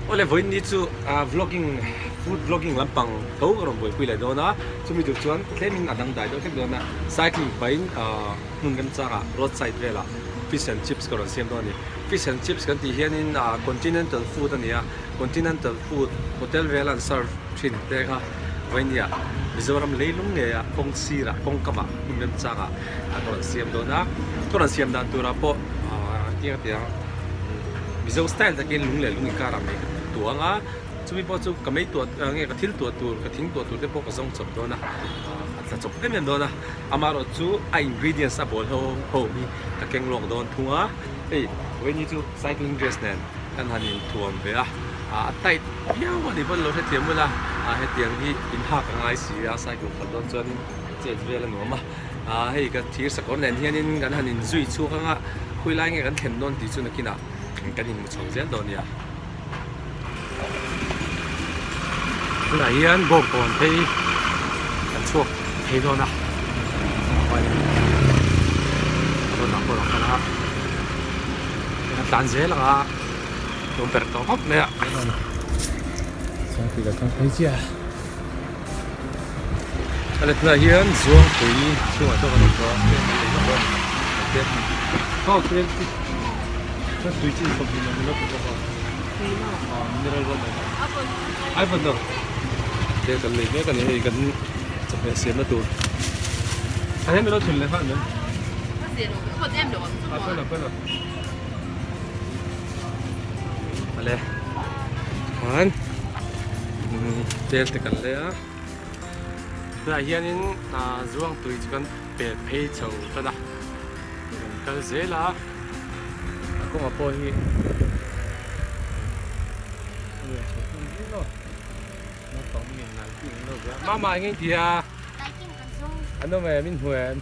Awle vawiin ni chu vlogging food vlogging lampang tho ka rawn buaipui leh dawn a, chumi tur chuan tlemin a dangdai deuh hlek dawn a, cycling pahin hmun remchangah road side velah fish and chips ka rawn siam dawn a ni. Fish and chips kan tih hianin continental food a ni a, continental food hotel vela an serve thin te kha vawinia Mizoram leilung ngeia kawng sirah kawng kamah hmun remchangah ka rawn siam dawn a, ka rawn siam dan turah pawh tiang a ti ang Mizo style takin lung leh lung inkarah mai ka tuang a, chumi pawh chu ka mei tuah nge ka thil tuah tur ka thing tuah tur te pawh ka zawng chawp dawn a, a tla chawp em em dawn a, amaherawh chu a ingredients a bawl ho ho hi ka keng lawk dawn thung a, hei vawiin hi chu cycling dress nen kan han inthuam ve a, a tight viau a ni pawn lo hrethiam bula hetiang hi inhak a ngai si a cycle khalh dawn chuanin chet vel a nuam a. Ahh hei ka thir sakawr nen hianin kan han inzui chhuak ang a, khawi lai nge kan thlen dawn tih chu nakinah kan inhmu chho zel dawn nia. Tunah hian bawngkawn phei kan chhuak thei dawn a, road ah pawh a rawn kal a, kan tlan zel ang a, nuam ber tawh khawp mai a. Chuan tih kan phei chiah a. A letnaah hian Zuangpui chhungah chuan kan awm tawh a, heng kan lei vak a kan tel hman tawk te chuan tui chi 20 awm lo bawk a ah mineral water ai vawn lo te kan lei mek a ni hei kan chawhmeh siamna tur a hian milo thun leh nghal mai a pawi lo pawi lo ale khan tel te kan lei a tunah hianin ah zuang tui chu kan pet phei chho tan a kan kal zel a a kawngah pawh hi mama eng eng ti a an awm em in hmu em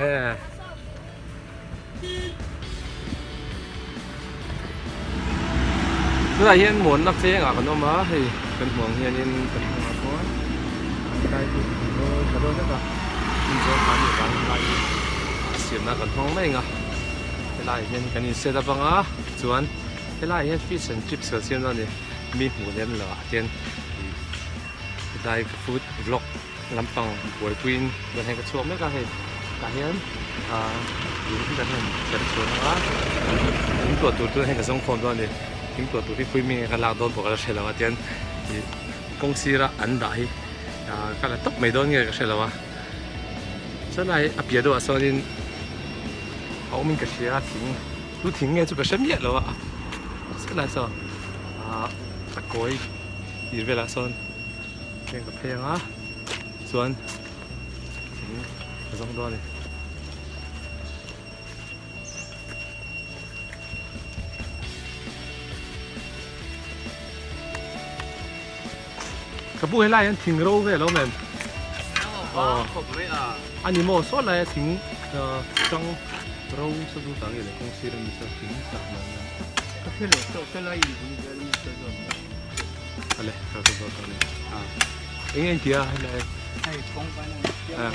e. Tunah hian muanna vengah kan awm a, hei kan hmuh ang hianin kan hnungah chuan kai chu an rawn tha dawn vek a, hmun zawng kha a nih vangin helai hi a siamna kan hmang mai ang a, helaiah hian kan in set up ang a chuan helaiah hian fish and chips kan siam dawn a ni, mi hmuh lem lo ah hian helai food vlog. Lampang buaipuiin chuan hei ka chhuak mek a hei tah hian ahh lung hi kan han cher chhuah ang a thing tuah tur chu hei ka zawng khawm dawn a ni thing tuah tur hi khawi mi nge ka lak dawn pawh ka la hre lo a tian ih kawng sira an dah hi ahh ka la tawp mai dawn nge ka hre lo a chuan lai a piah deuhah sawnin a awmin ka hria a thing chu thing nge chu ka hre miah lo a helai saw ahh a kawi tir velah sawn. Heng ka phei anga chuan thing ka zawng dawn a ni. Ka pu helai hian thing ro vel a awm em? A ni maw saw laia thing tang ro sa chu tah nge le kawng sir a ni chuan thing sak mai a. Ka hre lo saw helai in zung vel a ni saw zawk. Ale ka ka zawt ani a eng eng tia helai hei kawng pan a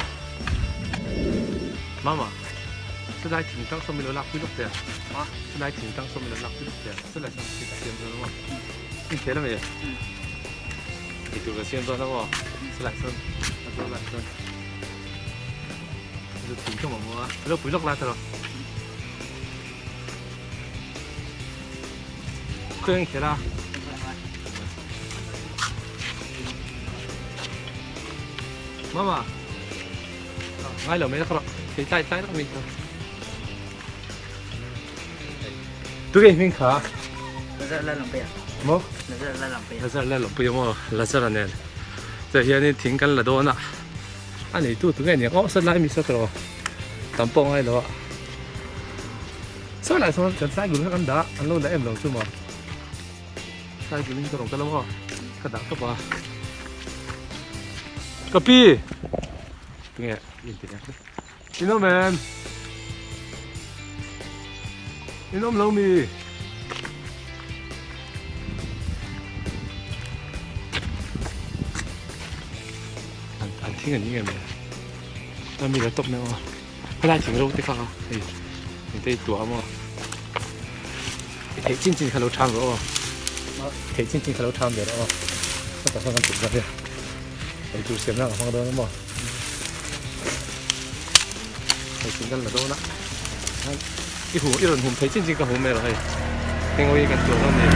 mama chulai thing tang sawm ilo lak pui lawk teh a chulai thing tang sawm ilo lak pui lawk teh a chulai sawm thil ka siam dawn a maw in khel ami eitur ka siam dawn a maw chulai sawn a zawh lai sawn chu thing ka mamawh a ilo pui lawk la ta rawh Khawi ang kher a. Mama. Ngai lo mai la kha thei tlai tlai lak mi kha. Tu ke hming kha? Lazar la lam pia. Mo? Lazar la lam pia. Lazar la lam pia mo. Lazar anen. Te hian in thing kan la dawn a. A nei tu tu nge ni ang. Oh, sat lai mi sat ro. Tam pawh ngai lo a. Saw lai sawn kan cycle kha kan dah an lo la em lo chu maw cycle in ka rawn kal a maw ka dah tawp a ka pi tinge in ti nek in awm em in awm lo mi an thing an ni em le a mi la tawp mai aw. Helai thing ro te kha hei engte i tuah a maw i theih chin chin kha lo chang rawh aw. Theih chin chin kha lo tham ve rawh aw. Chutah chuan kan tukverh hi eitur siam nan ka hmang dawn a maw. Hei thing kan la dawn a. I hu i rawn hum thei chin chin ka hum mai rawh hei. Heng ho hi kan tuar dawn a ni.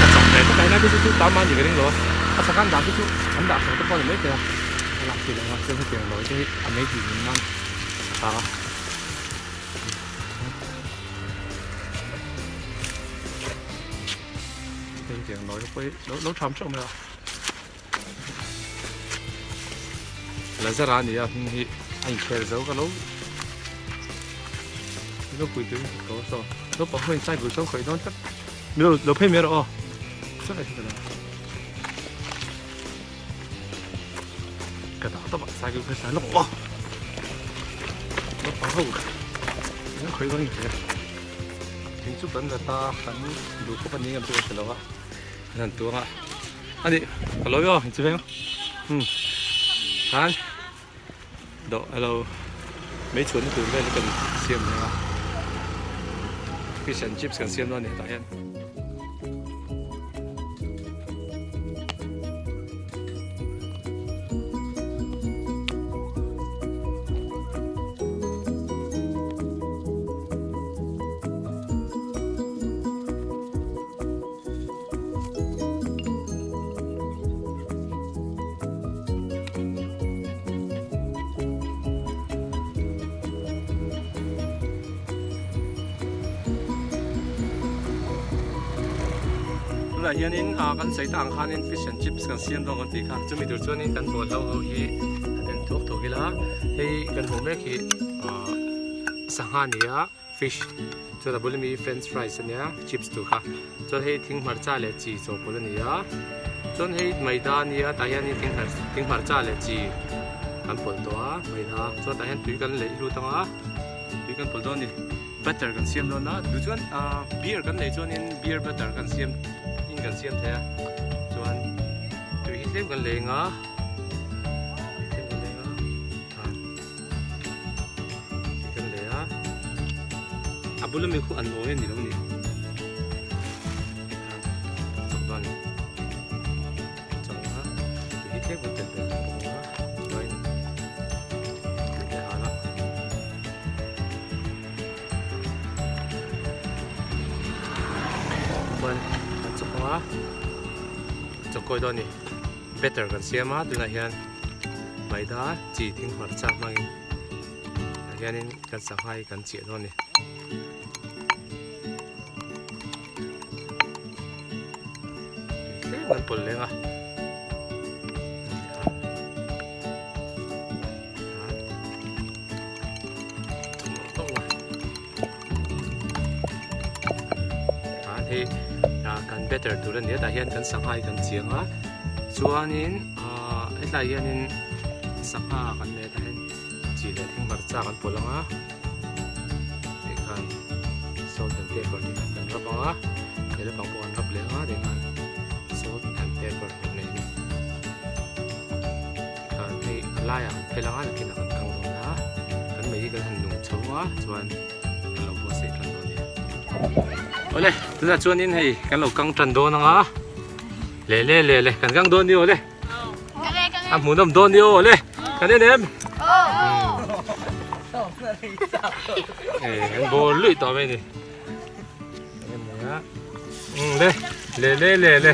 A chak ve tawk a helai te chu tam a ni ka ring lo a. A chak an dah te chu an dah hrang te pawh a ni maithei a. A lak theih loh a chuan hetiang lawi te hi a mei tih nun nan a tha a. Hetiang lawi te pawh hi lo tham theuh mai a. Lazara a ni a hming hi a inkhel zo ka lo lo pui turin ka ko saw naupang ho in cycle saw khawih dawn tlat mi lo lo phei mai rawh aw chuan ka lo ka dah tawp a cycle phei sai lawk aw naupang ho an khawih dawn ka hria thing chu kan la ta kan duh khawp a ni ngam chu ka hre lo a an han tuang a. Ani ka lo yo chi veng um khan do alo mei chhuan na tur vel hi kan siam reng a fish and chips kan siam dawn a ni hetah hian. Tunah hianin ah kan sawi ta ang khanin fish and chips kan siam dawn kan tih kha chumi tur chuanin kan bawl ho ho hi han en thuak thuak ila hei kan hmuh mek hi ah sangha a ni a. Fish chuan a bul ami french fries a nia chips tur kha chuan hei thing hmarcha leh chi chawhpawlh a ni a chuan hei maida a nia tah hianin thing hmar thing hmarcha leh chi kan pawlh tawh a maida chuan tah hian tui kan leih lut ang a tui kan pawlh dawn a ni batter kan siam dawn a duh chuan ah beer kan neih chuanin beer batter kan siam in kan siam thei a chuan tui hi tlem kan leng a tlem kan leng a. Kan leh a a bul ami khu an nawi a ni lo ni chawk dawn a ni chawk a tui hi tlem kan telh ve tawh bawk a chuan tui leh hal a chuan kan chawk ang a chawk kawi dawn a ni batter kan siam a tunah hian maida chi thing hmarcha hmangin tah hianin kan sangha hi kan chiah dawn a ni. Tlem an pawlh leng a. Hei kan batter tur a ni a tah hian kan sangha hi kan chiang a chuanin ahh hetlai hianin sangha kan nei a tah hian chi leh thing hmarcha kan pawlh ang a tikhan salt and pepper te khan kan rap ang a he lampang pawh kan rap leh ang a tikhan salt and pepper kan nei a ni tikhan hei a laiah kan phel ang a nakinah kan kang dawn a kan mei hi kan han nung chho a chuan. Kan lo buatsaih tan dawn nia. Awle, tunah chuanin hei kan lo kang tan dawn anga. Le le le le, kan kang dawn ni awle. A hmuhnawm dawn ni awle. Kan en em? Eh, kan bawr luih tawh mai ni. Le, le le le le.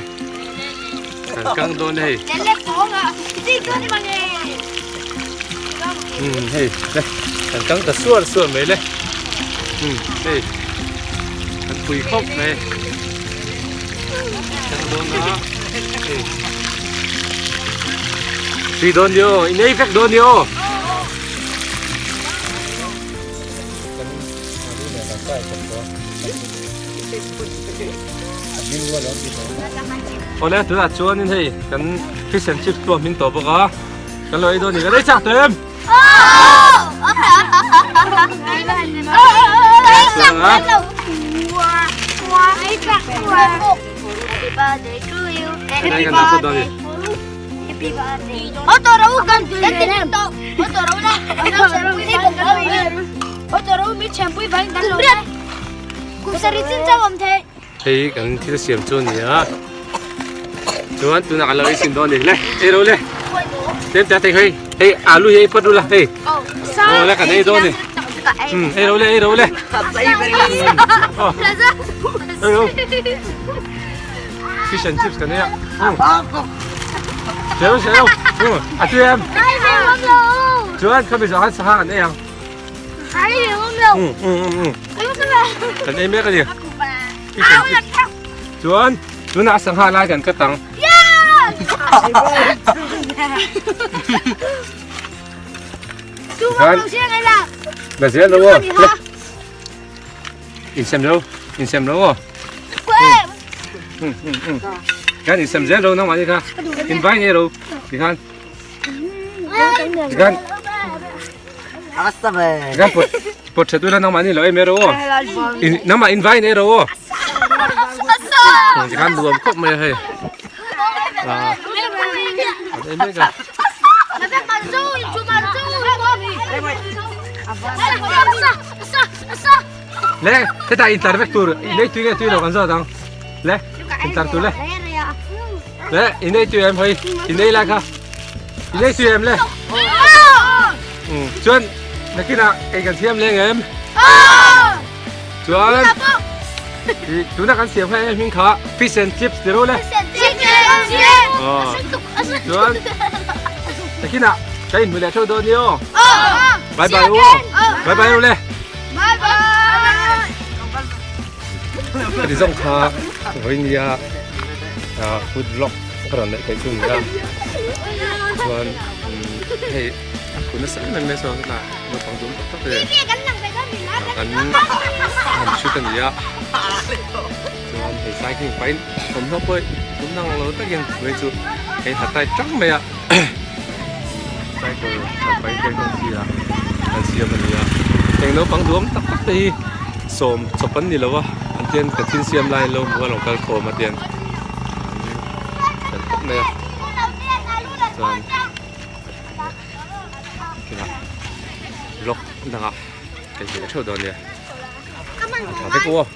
Kan kang dawn hei. Le le pawng a. Ti ko ni mange. Hei, le. Kan kang ta suar suar mai le. Hei. Kan pui khawp mai. Kang dawn a. Hei. Tui dawn ni aw, in ei vek dawn ni aw. Awle tunah chuanin hei kan fish and chips pawh a hming tawh bawk a kan lo ei dawn a ni kan ei chak tawh em? Hei kan thil siam chu a ni a. Chuan tunah kan lo ei chhin dawn a ni. Le ei ro le. Tlem te hei hei alu hi ei phawt ula hei. Aw le kan ei dawn a ni. Um ei ro le ei ro le. Aw ei ro. Fish and chips kan ei a. Um. Che ro che ro. Um a tui em. Chuan khami zawh khan sangha kan ei ang. Um um um um. Kan ei mek a ni. Fish and chips. Chuan tunah sangha lai kan cut ang. Khan la zel lo aw. Insem lo, insem lo aw. Khan insem zel lo nangmah ni kha. In vai nei lo. Tikhan. Tikhan. Tikhan pot pot tha tu la nangmah ni lo em ro aw. In nangmah in vai nei ro aw. Tikhan nuam khawp mai a hei. Le, hetah intlar vek tur i nei tui nge tui lo kan zawt ang. Le, intlar tur le. Le, i nei tui em hei, i nei lai kha. I nei tui em le. Chuan, nakinah ei kan siam leng em. Chuan tuna kan siam kha eng hming kha fish and chips ti ro le. Chuan takinah ka inhmu leh theuh dawn ni aw. Bye bye u aw. Bye bye u le. Bye bye. Ka ti zawng kha vawinia food vlog ka rawn neih theih chu ni a. Chuan hei hun nasa em em mai sawn hetah naupang duhawm tak tak te Kan han shoot a ni a chuan hei cycling pahin thawmhnaw pawh tum dang lo takin mai chu hei ha tai tang mai a cycle khalh pahin te kawng sirah an siam a ni a heng naupang duhawm tak tak te hi sawm chawp an ni lo a an tian ka thil siam lai an lo hmu a lo kal khawm a tian an khawp mai a chuan. Kinah vlog dangah kan hmu leh theuh dawn nia. Tha vek u aw.